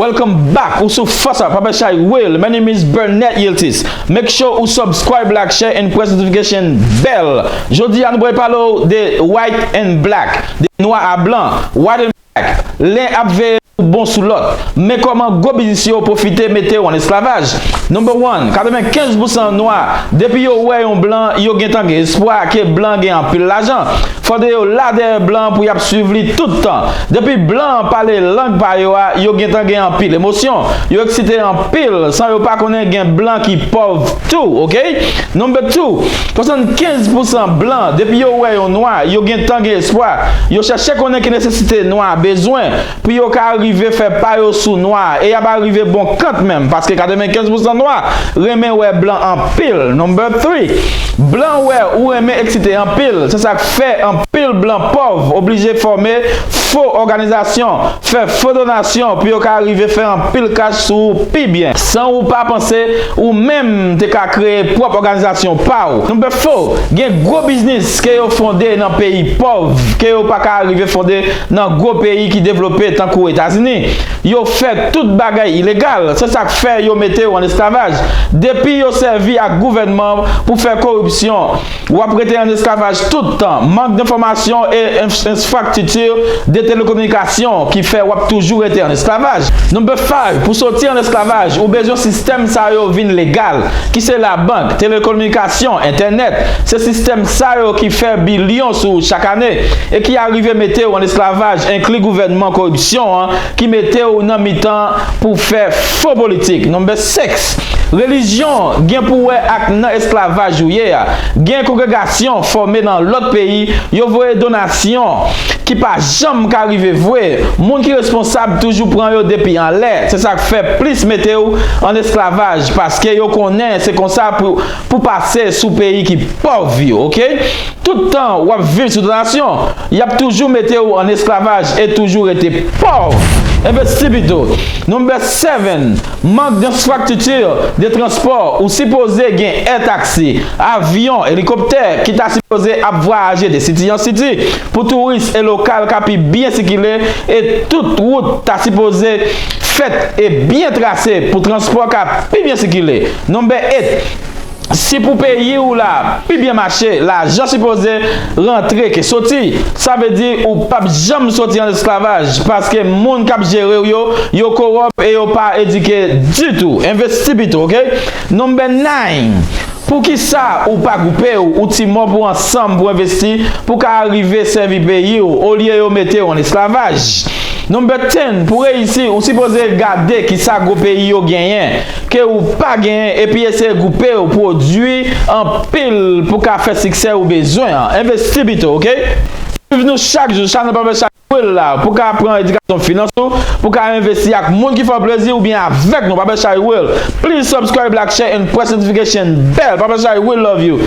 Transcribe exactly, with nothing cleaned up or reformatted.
Welcome back. Ou sou Fòs a Papa Chay Will. My name is Burnett Yiltis. Make sure ou subscribe, like, share and press notification bell. Jodi a nou pral pale w de white and black, de nwa a blan. White and black. Len ap veye sou bon sou lòt. Men kòman gwo biznis yo pwofite mete w an esklavaj. Number one, katrevenkenz pousan nwa, depi yo wè yon blan, yo gentan gen espwa ke blan gen anpil lajan. Fòde yo la dèyè blan pou y ap swiv li tout tan. Depi blan an pale lang pa yo a, yo gentan gen anpil emosyon. Yo eksite anpil san yo pa konnen gen blan ki pòv tou, oke? Number two, swasannkenz pousan blan, depi yo wè yon nwa, yo gentan gen espwa. Yo chèche konnen ki nesesite nwa a bezwen pou yo ka rive fè pa yo sou nwa a, e y ap rive bon kant menm, paske katrevenkenz pousan nwa renmen wè blan anpil. Number three, blan wè ou renmen eksite anpil, se sa k fè anpil blan pòv oblije fòme fo òganizasyon, fè fo donasyon pou yo ka rive fè anpil kach sou ou pi byen. San ou pa panse, ou menm te ka kreye pwòp òganizasyon pa w. Number four, gen gwo biznis ke yo fonde nan peyi pòv, ke yo pa ka rive fonde nan gwo peyi ki devlope tankou Etazini. Yo fè tout bagay ilegal, se sa k fè yo mete w an esklavaj. Depi yo sèvi ak gouvènman pou fè koripsyon, w ap rete an esklavaj tout tan. Mank de fòmasyon e enfrastrikti de telekominikasyon ki fè w ap toujou rete an esklavaj. Number five, pou soti an esklavaj, ou bezwen sistèm sa yo vin legal, ki se labank, telekominikasyon, entènèt. Se sistèm sa yo ki fè bilyon sou ou chak ane e ki arive mete w an esklavaj, enkli gouvènman koripsyon an ki mete w nan mitan pou fè fo politik. Number six, relijyon gen pou wè ak nan esklavaj ou ye a. Gen kongregasyon fòme nan lòt peyi, yo voye donasyon ki pa janm ka rive vre. Moun ki responsab toujou pran yo depi anlè. Se sa k fè plis mete w an esklavaj, paske yo konnen se konsa pou, pou pase sou peyi ki pòv yo, oke? Tout tan w ap viv sou donasyon, y ap toujou mete w an esklavaj e toujou rete pòv. Envesti pito. Number seven, mank de enfrastrikti de transpò. Ou sipoze gen air taxi, avyon, elikoptè ki ta sipoze ap vwayaje de city an city pou touris e lokal ka pi byen sikile, e tout wout ta sipoze fèt e byen trase pou transpò ka pi byen sikile. Number eight, si pou peyi w la pi byen mache, lajan sipoze rantre ke soti. Sa vle di ou p ap janm soti an esklavaj, paske moun k ap jere w yo, yo kowòp e yo pa edike ditou. Envesti pito, oke? Number nine, poukisa ou pa gwoupe w, ou ti mò pou ansanm pou envesti, pou ka rive sèvi peyi w, olye yo mete w an esklavaj? Number ten, pou reyisi, ou sipoze gade kisa gwo peyi yo genyen ke ou pa genyen, epi eseye gwoupe w, pwodui anpil pou ka fè siksè ou bezwen an. Envesti pito, oke? Swiv nou chak jou, chanèl Papa Chay Will la, pou ka pran edikasyon finans ou, pou ka envesti ak moun ki fè w plezi oubyen avèk nou, Papa Chay Will. Please subscribe, like, share and press notification bell. Papa Chay Will love you.